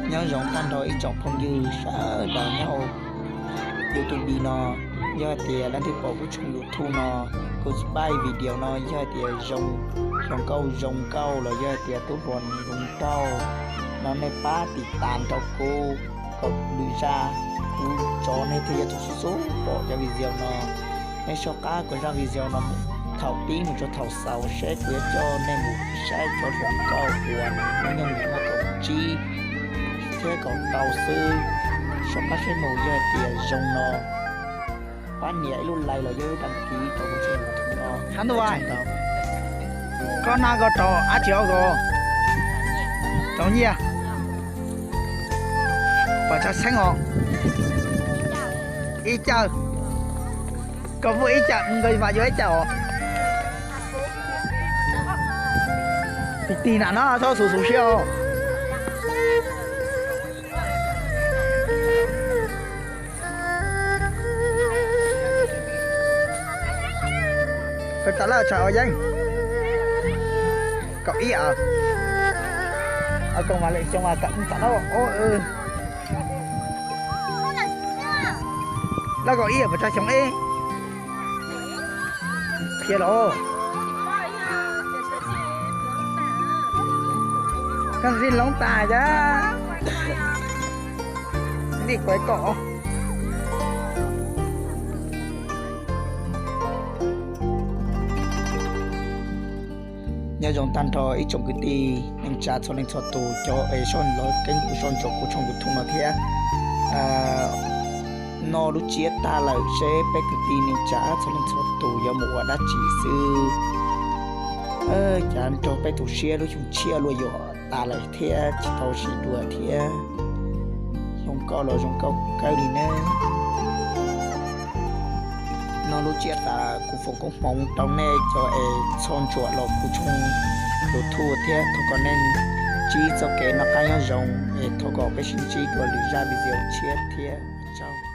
Nyob zoo tag nrho ib tsoom phooj ywg sawv daws nyob hauv YouTube no. Yog hais tias leej twg pom kuv tshooj YouTube no, kuv pab video no yog hais tias zoo nkauj zoo nkauj los yog hais tias tub hluas zoo nraug no, nej pab tiv tas rau kuv kom lwm zaj kuv tso nej thiaj yuav tau xub xub pom cov video no. Nej soj qab kom zaj video no thaum pib mus txog thaum xaus seb kuv yuav coj nej mus saib cov hluas nkauj uas nws muaj nyob nws muaj kaum tsib thiab kaum rau xwb. Soj qab seb mus yog hais tias zoo no, pab nias ib lub like los yog ib lub đăng ký rau kuv tshooj YouTube no. Hab ntuj, koj naj koj rau ab tsi os, rau nyiaj. Pom tsav xeeb os. Ib cawg. Koj muaj ib cawg, nkawd mas yuav ib cawg os. Tig tig nam no txhob xub xub siab os. Koj tau lawm tso os yeeb. Kaum ib os. Kaum mas lwm xyoo mas kaum ib tau lawm os. Lawm kaum ib puas tsav xyoo ib? Qhia los. Koj tsis hloov tas cas. Nij kuav kom. Nyob zoo tag nrho ib tsoom kwv tij neej tsa txhua leej txhua tus cov es soj los keeb kuv soj ntsuam kuv tshooj YouTube no thiab. Noj lub tsiab tag lawm seb peb kwv tij neej tsa txhua leej txhua tus yuav mus ua dab tsi xwb. Cas nrog peb tu siab lub xyoo tshiab luaj yuav tas lawm thiab tsis tau sib dua thiab. Zoo nkauj los zoo nkauj kawg li ne. Noj lub tsiab tas kuv foom koob hmoov rau nej cov es txhua ntsuam los kuv tshooj YouTube thiab thov kom nej ntsib txoj kev noj qab nyob zoo es thov kom peb sib ntsib dua lwm zaj video tshiab thiab. Ua tsaug.